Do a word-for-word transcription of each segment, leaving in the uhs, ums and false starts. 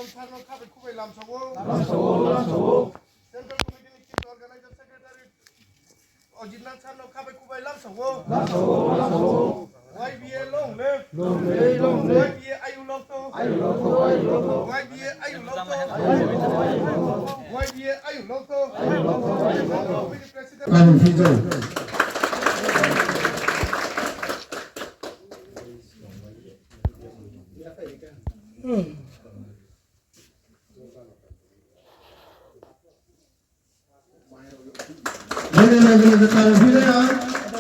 Sir no khabai khubai lamsao. Lamsao, lamsao. Central Committee ni Chief Organizing Secretary Ajit Nang sir no khabai khubai lamsao. Lamsao, lamsao. Y B A long live. Long live, long live. Y B A ayu lokto. Ayu lokto, ayu lokto. Y B A ayu lokto. Ayu lokto, ayu lokto. Y B A ayu lokto. Ayu lokto, ayu lokto. Committee President. Kamu Fijau. Bini loge loge karo phi nai ang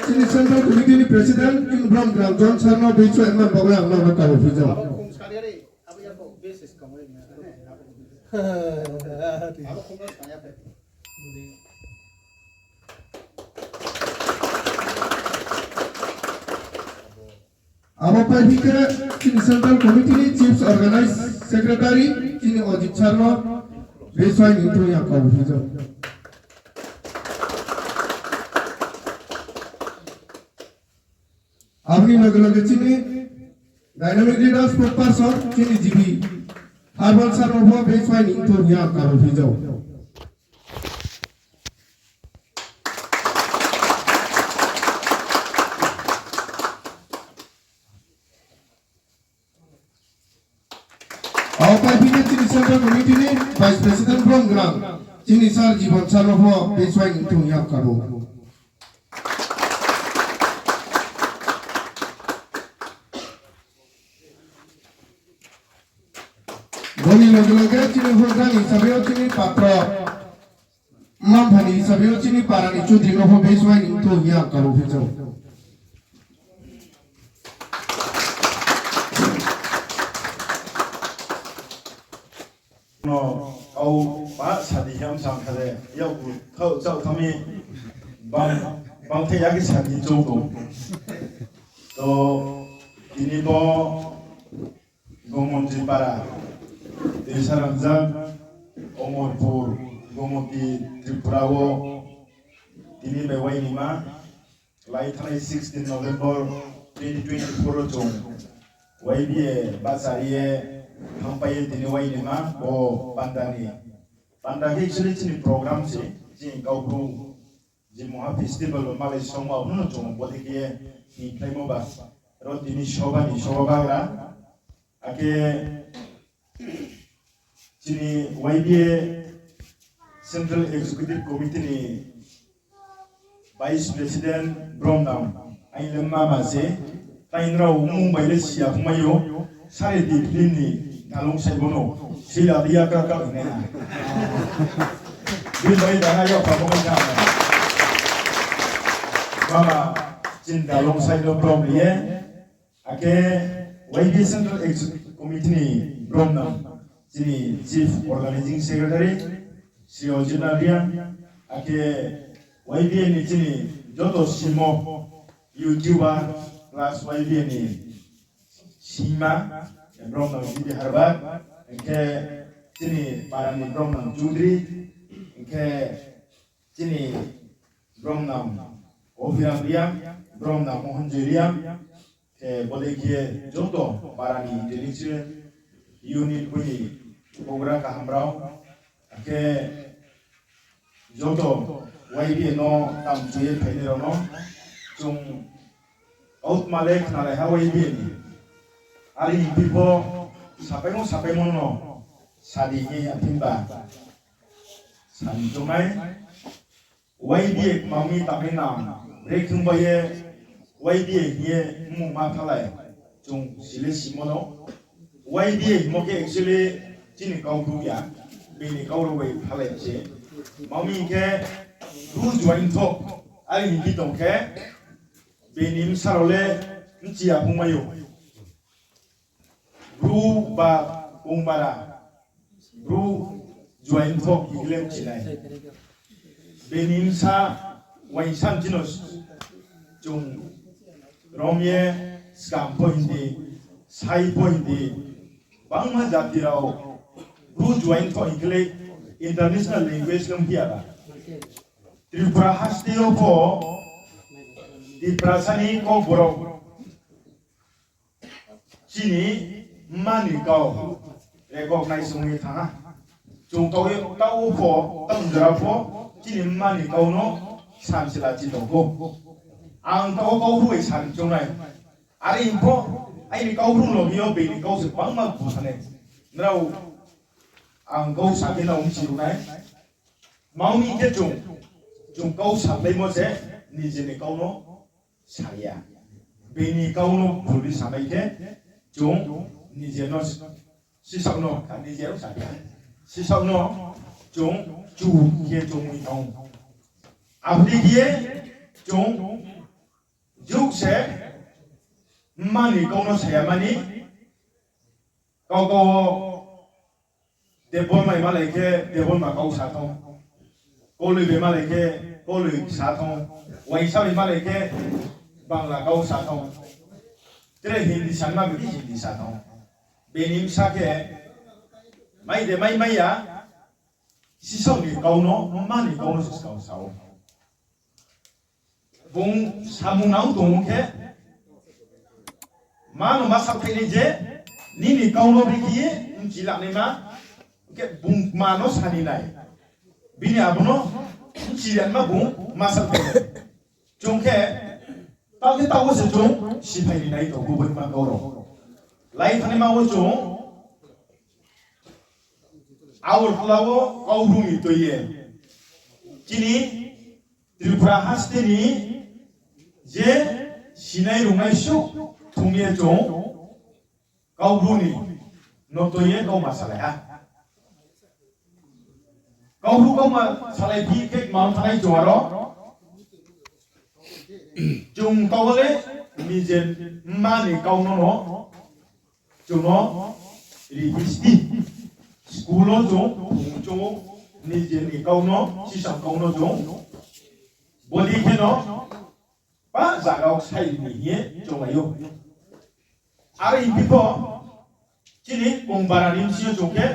chini Central Committee ni President, chini Brom Gram John sir no bini soi man bagwi ang no karo phi jao. Abo pai phi khe chini Central Committee ni Chief Organizing Secretary chini Ajit sir no bini soi ni thung ya karo phi jao. Aboni loge loge chini Dynamic Leader Spokesperson chini G B Herbal sir no pho bini soi ni thung ya karo phi jao. Abo pai phi khe chini Central Committee ni Vice President Brom Gram chini sir Jibon sir no pho bini soi ni thung ya karo. Boni loge loge chini houhgra ni hisabe o chini patro, mma-mpha ni hisabe o chini para ni chudri no pho bini soi ni thung ya karo phi jao. No, kau ba sadi ham sang khade, yau ku thau chau thami bang, bang the ya khe sadi chou tong. To, tini bo Gomonti para, Tesarangjak, Omorpur, Gomoti, Tripura o, tini bai wainima, lai thanai sixteen November twenty twenty-four o chung Y B A bahcha ri ye thangpai ye tini wainima bo panda ni. Panda khe actually chini program se, chini Kaubru Jimoha festival o malai songma no chung bodei khe ye hingkhlaimo ba. Ro tini soba ni soba bagra. Akhe chini Y B A Central Executive Committee ni Vice President Bromnang, aini le mama se, tai nrao mung bai le siya phungmai yo, sare di film ni dalong sai bono, sila diya ka ka ne ha. Bini bai dana ya pa phungmai ka. Mama, chini dalong sai no brom ye, Akhe Y B A Central Executive Committee ni brom nang chini Chief Organizing Secretary, Sri Ojit Nang Reang, akhe Y B A ni chini joto simo YouTuber plus Y B A ni sima, brom nang G B Harbar, akhe chini para ni brom nang Chudri, akhe chini brom nang Obhiram Reang, brom nang Mohanjoy Reang, khe bodei khe joto para ni intellectual unit bini program kaham rao, khe joto Y B A no tam chu ye phainai rao no chung out male khnalai ha Y B A ni. Ari hing phi pho sapaimo sapaimo no sadi hing ye ya phi ba sadi chongnai. Y B A kmang mi tangri nang, brekhe bai ye Y B A hing ye mmung ma phalai, chung sile simo no. Y B A hingmo khe actually chini kau bru ya, bini kau rao bai phalai se. Mami hing khe Bru join tho, ari hing phi tong khe, bini bsa rao le bchi ya phungmai ou. Bru ba ong bara, Bru join tho hing khe le bchi nai. Bini bsa uaingsa chino chung rom ye skam pho Hindi, sai pho Hindi, bangma jati rao Bru join tho hing khe le international language le ong phi ya ba. Tripura haste yo pho Tiprasa ni Kokborok chini mma ni kau. recognize ong ye thanng ha. Chung tau, tau pho, tau jora pho, chini mma ni kau no samsila chi tong kho. Ang tau kau bai sa ni choung nai. Are hing pho, aini kau bru no hing yo bini kau se bangma bu sa nai. Nrao ang kau sa khe nrao mchi ru nai. Tma ong mi khe chung, chung kau saplaimo se, nije ni kau no sa ya. Bini kau no bul di samai khe, chung nije no sisaoh no, kha nije rao sa ya. Sisaoh no chung chu khe chung mi tong. Abo dei khe ye chung juk se mma ni kau no sa ya mani, kau kau wo Debbarma ni malai khe Debbarma kau sa thong. Koloi bai malai khe Koloi sa thong. Uaingsa bai malai khe Bangla kau sa thong. Tre Hindi sanma bai khe Hindi sa thong. Bini bsa khe mai de mai mai ya, sisaoh ni kau no, mma ni kau no se skang sa ou. Bung samung nang tong khe, ma no ma saohthaih nai je, nini kau no bikhe ye mchi lanaima, khe bung ma no sa ni nai. Bini abo no mchi lanaima bung ma saohthaih nai. Chung khe, tao khe tao wo se chung siphai ni nai tong, bo bai ma kau rao. Lai thanaima wo chung, Agartala wo Kaubru ni tui ye. Chini Tripura haste ni je sinai rungnai suh thung ye chung Kaubru ni no tui ye kauma salai ha. Kaubru kauma salai phi khe kma ong thanai chung aro. Chung kau le nije mma ni kau no no chung no ribisti. School wo chung, chung nije ni kau no, sisang kau no chung. Bodei khe no, pa zaga wo sai ni hing ye chung lai ou. Are hing phi pho, chini Kongbara ni bsing yo chung khe,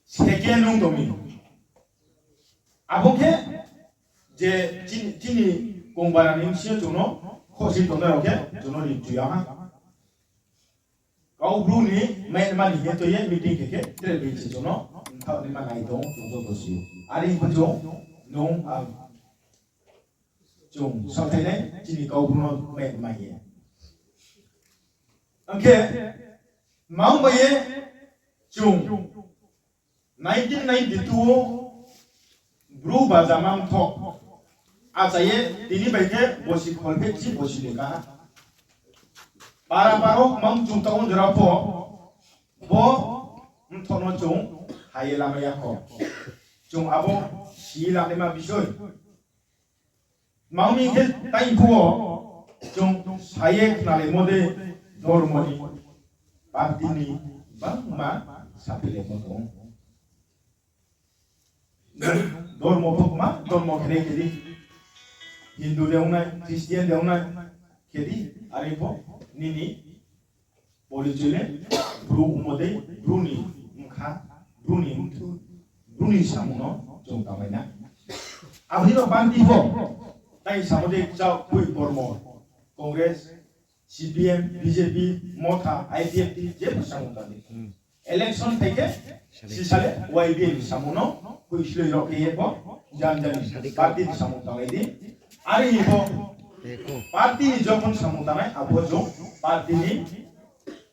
second nung tong mi. Abo khe je chini, chini Kongbara ni bsing yo chung no khosi tongnai rao khe chung no ri chu ya ha. Kaubru ni maima ni hing ye tui ye meeting khe khe tre bini se chung no mthaoh naima nai tong chung joto si ou. Are hing pho chung nung ang chung saohthaih nai chini Kaubru no maima ye. Ang khe, ma ong bai ye chung nineteen ninety-two wo Bru bajama mthoh. Acha ye tini bai khe bosi kholphehchi bosi ni kaha. Para para wo mang chung tong jora pho, bo mthoh no chung ha ye lamai ya kho. Chung abo si lanaima bisoi. Tma ong mi khe tai phuh wo chung sa ye khnalaimo de dormo ni, party ni bangma saphilaimo tong. Dormo pho kma dormo khe nai khe di, Hindu de ong nai, Christian de ong nai, khe di, are pho nini policy le Bru ongmo dei, Bru ni bkha, Bru ni, Bru ni samung no chung tangmai na. Abo ni no party pho, tai samo dei kchao khui kormo, Congress, C P M, B J P, Motha, I P F T, jepho samung tang di. Election phai khe, sisa le Y B A ni samung no, khui sloi rao khe ye pho, jan jan ni party ni samung tanglai di. Are ni pho, party ni jokhon samung tangnai, abo chung party ni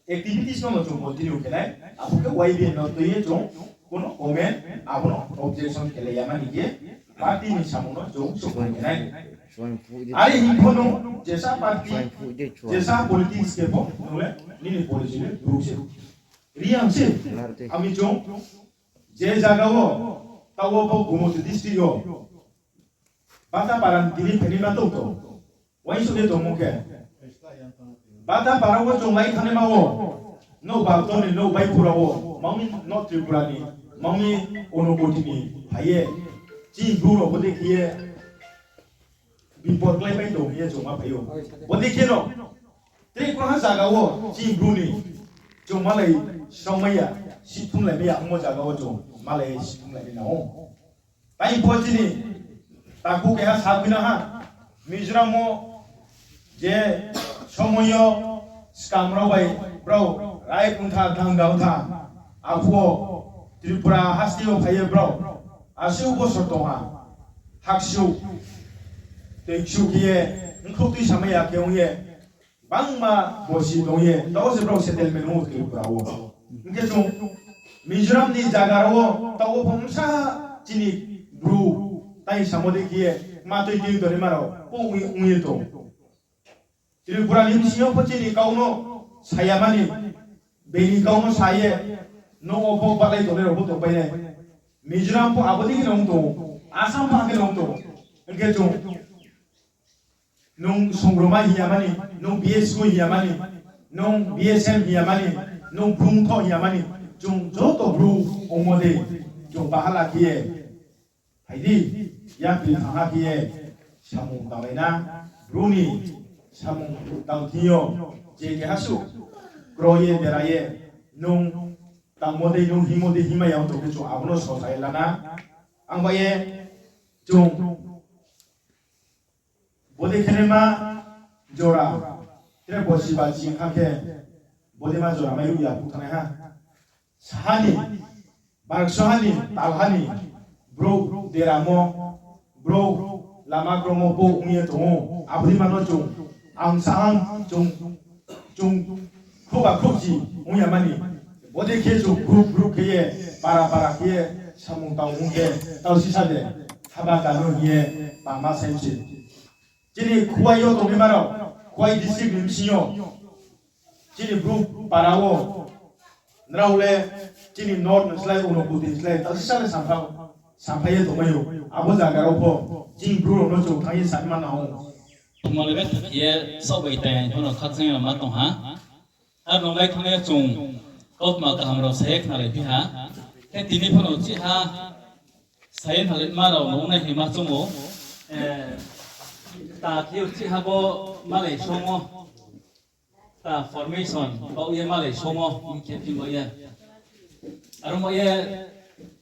activities no no chung continue khe nai, abo khe Y B A no tui ye chung, kono comment, abo no objection khe lai ya mani khe, party ni samung no chung support khe nai. Are hing pho no, jesa party, jesa politics khe pho, nung le, nini policy le, Bru se. Reang se, ami chung, je zaga wo, tao wo pho Gumoti district yo, Bata para ni tini phainaima tong tong. Uaingsouh ye tongmo khe, Bata para wo chung lai thanaima wo, nouh Baltor ni, nouh Baipura wo, mangmi nouh Tripura ni, mangmi Unakoti ni phai ye, chini Bru rao bodei khe ye, bipor kláipai tong hing ye chung ma phai ou. Bodei khe no, tre koha zaga wo chini Bru ni chung malai sraomai ya, sithumlaimai ya, ongmo zaga wo chung malai sithumlaimai nang ou. Tai pho chini takhu keha sakhuina ha, Mizoram wo je somoing yo skam rao bai brao Rai ongtha, thang da ongtha. Aphuh wo Tripura hasti yo phai ye brao asuh bosor tong ha. Haksiu, toiksiu khe ye, mkhrouh tuisamai ya khe ong ye, bangma bosi tong ye, taoh se brao settlement ong ou Tripura wo. Hing khe chung Mizoram ni zaga rao wo taoh wo pho bsa chini Bru tai samo dei khe ye, ma tui tui tongnaima rao pho ong ye, ong ye tong. Tripura ni bsing yo pho chini kau no sa ya mani, bini kau no sa ye, nouh wo pho bahlai tongnai rao pho tongpai nai. Mizoram pho abo dei khe no ong tong, Assam pho akhe no ong tong. Hing khe chung, nung Songrongma hing ya mani, nung B S O hing ya mani, nung B S M hing ya mani, nung Brungtho hing ya mani, chung joto Bru ongmo dei, chung bahala khe ye phai di, yapri thangha khe ye samung tanglai na, Bru ni samung tang thing yo, je keha suh kro ye bera ye, nung tangmo dei, nung hingmo dei hingmai ya ong tong khe chung abo no sosa ye la na. Ang bai ye chung bodei khe naima jora, tre bosi ba ching kha khe, bodei ma jora mai ruh ya phuh thanngnai ha. Saha ni, Barksoha ni, Talha ni, brouh deramo, brouh lama kromo bo ong ye tong ou, abo dei ma no chung, ang sahang chung, chung khrouhba khrouhchi ong ya mani, bodei khe chung group group khe ye, para para khe ye, samung tang ong khe, tau sisa de, haba kanu hing ye, bangma saimse. Chini Khowai yo tongnaima rao, Khowai district ni bsing yo, chini Bru para wo, nrao le chini North ni slái, Unakoti ni slái, tau sisa le sampha, sampha ye tongmai ou. Abo zaga rao pho, chini Bru rao no chung thanng ye sanaima nang ou. Tongmo le betha khe ye saoh bai tai pho no khakchang ye ma tong ha. Aro no lai thanng ye chung kautma kaham rao sa ye khnalaiphi ha. Khe tini pho no chih ha, sa ye khnalaima rao no nai hima choung ou. Ta khe chih ha bo malai song ou. Ta formation baoh ye malai song ou, hing khe phi baoh ye. Aro baoh ye,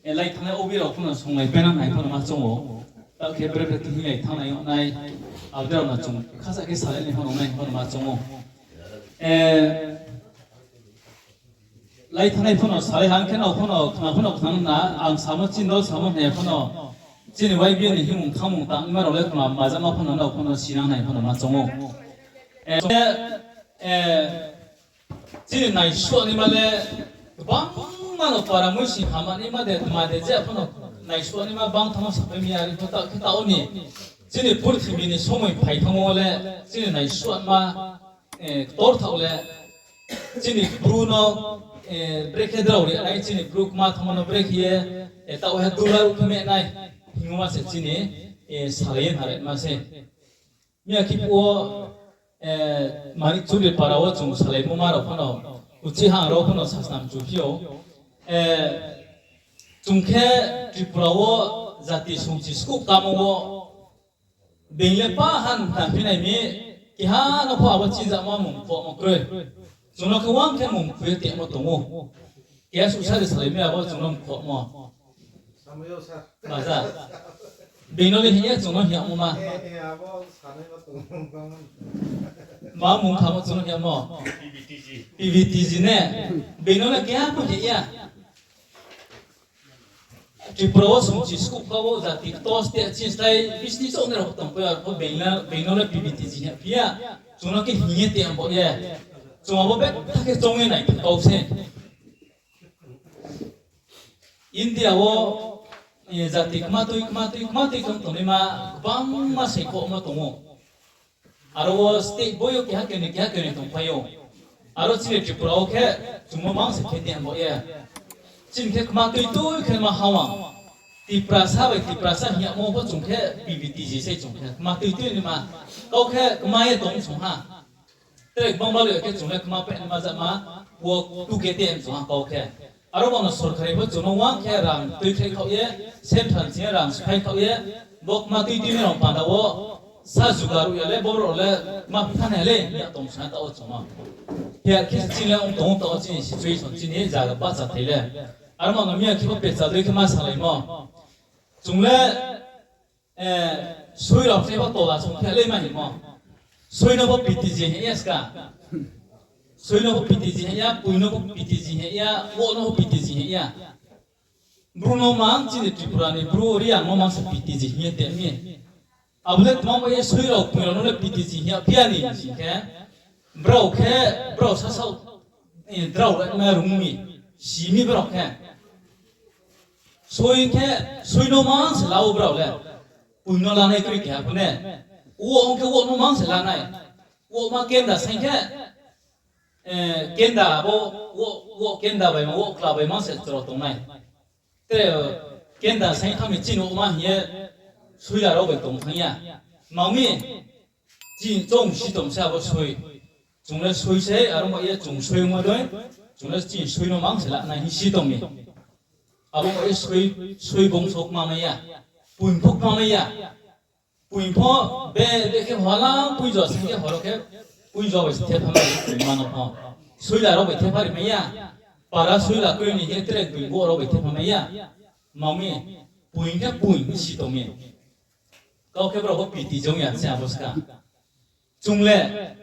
lai thanngnai obi rao pho no songlai penang nai pho no ma choung ou. Taoh khe bre bre khe hinglai thanngnai ong nai, abo dei rao no chung khasa khe salai nai pho no nai pho no ma choung ou. Lai thanngnai pho no salai ha, hing khe nrao pho no khna pho no khna na, ang samo chini dol samo hing ye pho no, chini Y B A ni hingmung thanngmung tangma rao le khna majama pho no nrao pho no sinang nai pho no ma choung ou. Chini naisuh naima le, gbangma no para muising hama naima de, tma de je pho no naisuh naima bang thanngmo sapai mi ya ri pho taoh khe taoh ni. Chini purthimbi ni somoi phai thanngmo le, chini naisuh naima, ktor thaoh le, chini Bru no, brekhe drao ri nai, chini Bru kma thanngmo no brekhe ye, taoh he dula ruh khe me nai, hingmo ma se chini, salai ye nare ma se. Miya khe phuh wo, Manik Chudri para wo chung salaimo ma rao pho no, uchih hang rao pho no sasnam chuphi ou. Chung khe Tripura wo jati songchi skuh kamo wo, being le pa han tangphi nai mi, keha no pho abo chini jama mung khuamo kroi. Chung no khe uang khe mung khui ye tongmo tong ou. Keha suhsa de salai mi abo chung no mung khuamo. Baja. Being no le hing ye chung no hing yagmo ma. Ma mung khamo chung no hing yagmo. P V T G ne. Being no le keha pho hing ya. Tripura wo songchi skuh kha wo jati ktor te chini slái bisni chouh nai rao tongpai ya, arpho being no le P V T G hing ya phi ya. Chung no khe hing ye tong baoh ye. Chung abo betha khe choung ye nai kau se. India wo, jati kma tui, kma tui, kma tui tong tongnaima gbangma saikhomo tong ou. Aro wo state bo yo keha keni, keha keni tongpai ou. Aro chini Tripura wo khe chungmo mang se khe tong baoh ye. Chini khe kma tui tui khe ma ha wang. Tiprasa bai Tiprasa hing yagmo pho chung khe P V T G se chung khe kma tui tui naima. Kau khe kma ye tong chung ha. Tre gbangma le khe chung le kma peh naima jama, wo tu khe tong chung ha kau khe. Aro bo no sorkari pho chung no uang khe rang tuikhlai khaoh ye, central ching ye rang sphai khaoh ye, bo kma tui tui nai rao panda wo, sa juga ruh ya le, bo rao le, kma phi thanng nai le, hing ya tong sa taoh wo chung no. Khe khe chini le ong tong taoh wo chini situation chini zaga bahcha thai le. Aro bo no miya khe pho pecha dei khe ma salaimo. Chung le, soi rao khe pho tola song khe le ma hingmo. Soi no pho P T G hing ye ska. Soi no pho P T G hing ya, poi no pho P T G hing ya, wo no pho P T G hing ya. Bru no mang chini Tripura ni Bru Reang no mang se P T G hing ye tong mi. Abo le tma bai ye soi rao poi rao no le P T G hing ya phi ya ni sing khe, brao khe, brao sasaoh, drao le ma rung mi, si mi brao khe. Soi khe, soi no mang se la ou brao le. Poi no lanai kroi keha pho ne. Wo ong khe wo no mang se lanai. Wo ma kenda saing khe, kenda abo, wo kenda bai ma, wo kla bai mang se chro tongnai. Tre, kenda saing thanng mi chini wo ma hing ye, soila rao bai tong thanng ya. Mang mi, chini choung si tong se abo soi. Chung le soi se, aro bai ye chung soi ongmo dei, chung le chini soi no mang se lanai hing si tong mi. Abo bai ye soi, soi bongso kma mai ya, poi pho kma mai ya. Poi pho be, be khe hola, poi jo sing khe horo khe, poi jo bai se thepha mai, poi ma no pho. Soila rao bai thepha ri mai ya. Para soila kroi ni khe tre poi bo rao bai thepha mai ya. Mang mi, poi khe poi si tong mi. Kau khe brao pho P T jong ya se abo ska. Chung le,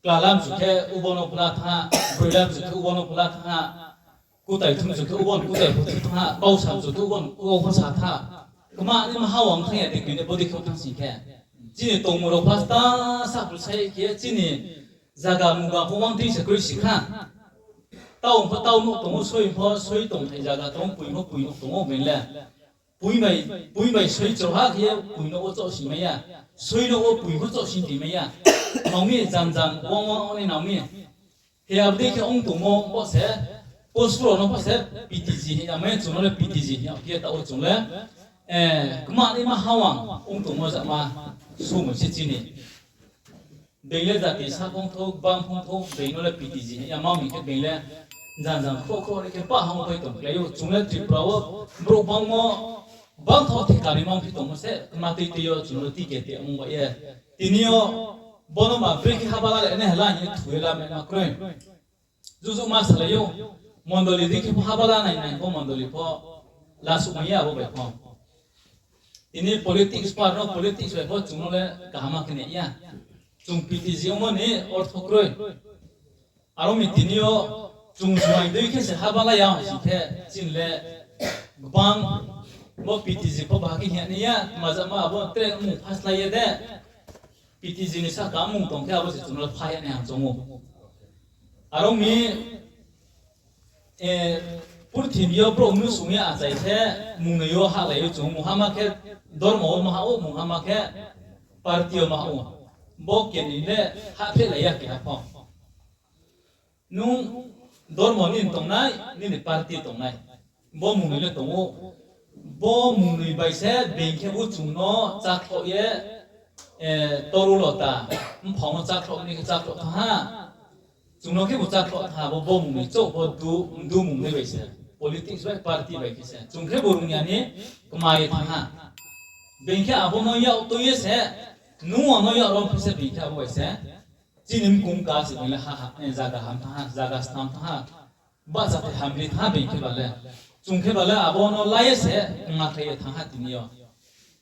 kla lamchu khe ubo no pho la thanng ha, broi lamchu khe ubo no pho la thanng ha, kutai thumchu khe ubo no kutai pho thu thanng ha, kau samchu khe ubo no kau pho sa thanng ha. Kma ni ma ha wang thanng ya dei khe bodei khe thanng sing khe. Chini tongmo rao pha sta sa phu sai khe chini zaga muga pho wang tei se kroi si kha. Tau pho tau nouh tong ou, soi pho soi tongthai zaga tong ou, poi pho poi nouh tong ou beng le. Poi bai, poi bai soi chro ha khe ye poi no wo chohsing mai ya. Soi no wo poi pho chohsing ti mai ya. Nang mi jan jan wang wang ni nang mi. He abo dei khe ong tongmo bo se, post rao no bo se P T G hing ya mai, chung no le P T G hing ya khe ye taoh wo chung le, kma ni ma ha wang ong tongmo jama somoi se chini. Beng le jati sa phongthou, gbang phongthou, beng no le P T G hing ya ma mi khe beng le jan jan khroh khroh ni khe pah ha ongpai tong klái ou. Chung le Tripura wo brouh bangmo, bangthaoh theka ni ma ongphi tongmo se, kma tui tui yo chung no tike te ong bai ye. Tini yo bono ma brekhe haba la le nai ha la hing ye thu ye la mai ma kroi. Juju ma salai ou, mondoli dei khe pho haba la nai nai pho mondoli pho la suh mai ya abo bai pho. Tini politics par no politics bai pho chung no le kaham khe nai ya. Chung P T G ongmo ni ortho kroi. Aro mi tini yo chung juaing dei khe se haba la ya hing si khe chini le gbang bo P T G pho baha khe hing nai ya, tma jama abo tre mung phaslai ye de. P T G ni sahka mung tong khe abo se chung no le pha ya nai ang choung ou. Aro mi, purthimbi yo brouh mnusu ong ye achai khe, mungnoi yo hahlai ou chung, mungha ma khe dormo wo ma ha ou, mungha ma khe party yo ma ha ou. Bo keni le hahphehlai ya keha pho. Nung dormo nini tongnai, nini party tongnai. Bo mungnoi le tong ou. Bo mungnoi bai se being khe bo chung no chákhloh ye, toru lota, mphang no chákhloh ni khe chákhloh thanng ha. Chung no khe bo chákhloh thanng ha, bo, bo mungnoi chouh bo du, mdu mungnoi bai se. Politics bai party bai khe se. Chung khe bo rung ya ni kma ye thanng ha. Being khe abo no yak tui ye se, nung ang no yak rom phi se being khe abo bai se. Chini mkung ka se being le ha, ha, zaga ham thanng ha, zaga snam thanng ha. Bahcha thai hamri thanng ha being khe ba le. Chung khe ba le abo no la ye se, kma khe ye thanng ha tini yo.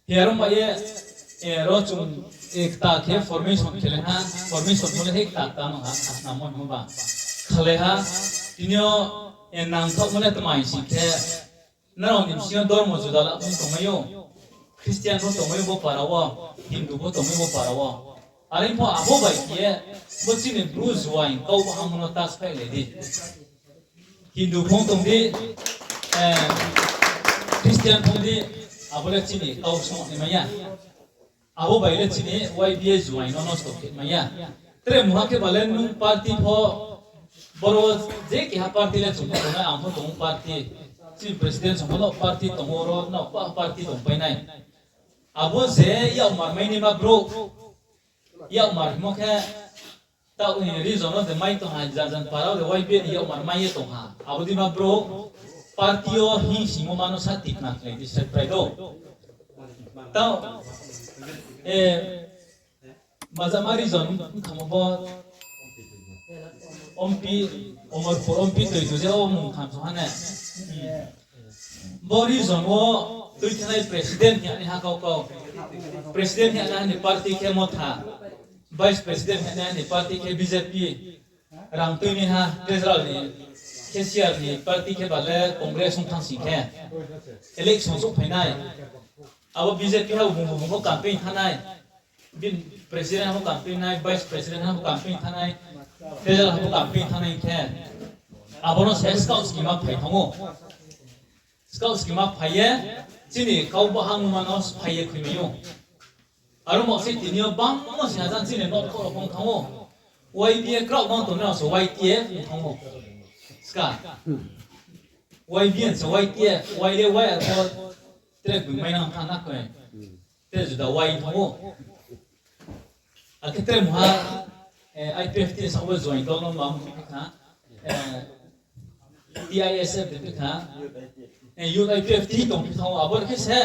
He aro bai ye, ro chung, kta khe formation khe le ha, formation pho le he kta kta no ha, khasnamo himo ba. Khalai ha, tini yo, nangthaohmo le tma hing si khe, nrao ni bsing yo dormo juda la ong tongmai ou. Christian pho tongmai ou bo para wo, Hindu pho tongmai ou bo para wo. Are pho abo bai khe ye, bo chini Bru juaing kau bahamo no ta sphailai di. Hindu phong tong di, Christian phong di, abo le chini kau song ni mai ya. Abo bai le chini Y B A juaing no nosto khe mai ya. Tre mungha khe ba le nung party pho, boro je keha party le chung pho tongnai, ang pho tong party. Chini president song pho no party tong ou, ro no pa party tongpai nai. Abo je yakmar mai ni ma brouh. Yakmar himo khe, taoh ni region no de mai tong ha, jan jan para wo de Y B A ni yakmar mai ye tong ha. Abo dei ma brouh, party yo hing singmo ma no sa tikna khlai di se prai do. Taoh, majama region bkha mo bo, Ompi, Omorpur Ompi toi tu je o mung kham song ha ne. Bo region wo tuithanai president hing ye nai ha kau kau. President hing ye nai ha ni party khe Motha. Vice president hing ye nai ha ni party khe B J P. Rang tuinaiha, treasurer ni, cashier ni party khe ba le Congress ong thanng sing khe, election souhphai nai. Abo B J P ha bung bung pho campaign thanng nai, bini president ha pho campaign nai, vice president ha pho campaign thanng nai, treasurer ha pho campaign thanng nai khe, abo no se scout scheme ma phai thanng ou. Scout scheme ma phai ye, chini kau bahangma no phai ye khuimai ou. Aro mo se tini yo bangma se ha jang chini North khaoh rao phung thanng ou. Y B A kraoh bang tongnai rao se Y T F ong thanng ou. Ska. Y B A se Y T F, Y le Y arphuh tre bung mai nang thanng na khe. Tre juda Y thanng ou. Akhe tre mungha, I P F T ni saoh wo join dol no ma mung kha, T I S F de kha, Youth I P F T tong phi thanng ou, abo khe se,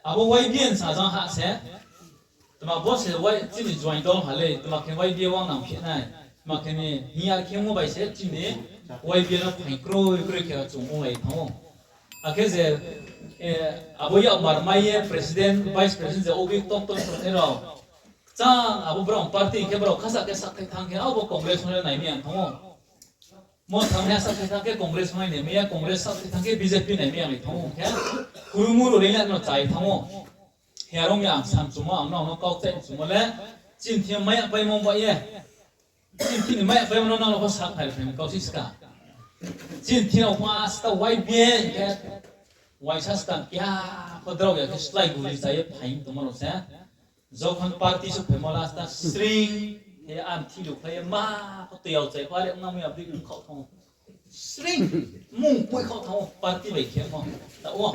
abo Y B A sa jang ha se, tma bo se chini join dol ha le, tma khe Y B A wang nang phi nai, tma khe ni hing ya khe mo bai se chini Y B A no phaing kroi kroi khe chung onglai thanng ou. Akhe je, abo yak mar mai ye president, vice president je obi ktong ktong tongnai rao, kchang abo brao party khe brao khasa khe sakthai thanng khe abo Congress no le nai mi ya thanng ou. Mo thanng ya sakthai thanng khe Congress no nai mi ya, Congress sakthai thanng khe B J P nai mi ya thanng ou khe, kuru muru le ya no chai thanng ou. He aro mi ang sam chumo, ang no, ang no kau chai chumo le, chini thing mai ya paimo ba ye. Chini thing ni mai ya paimo no nang no pho sakhnari phai kau si ska. Chini thing rao pho asta Y B A khe, waisa ska ya pho drao ya khe slái guli chai ye phai tongmo rao se. Jokhon party souhphaimo last ta sring, he ang thilo khlai ye ma pho tui yao chai pho are ong nang mi ya bri khaoh thanng ou. Sring, mung poi khaoh thanng ou, party bai khe mo. Ta o.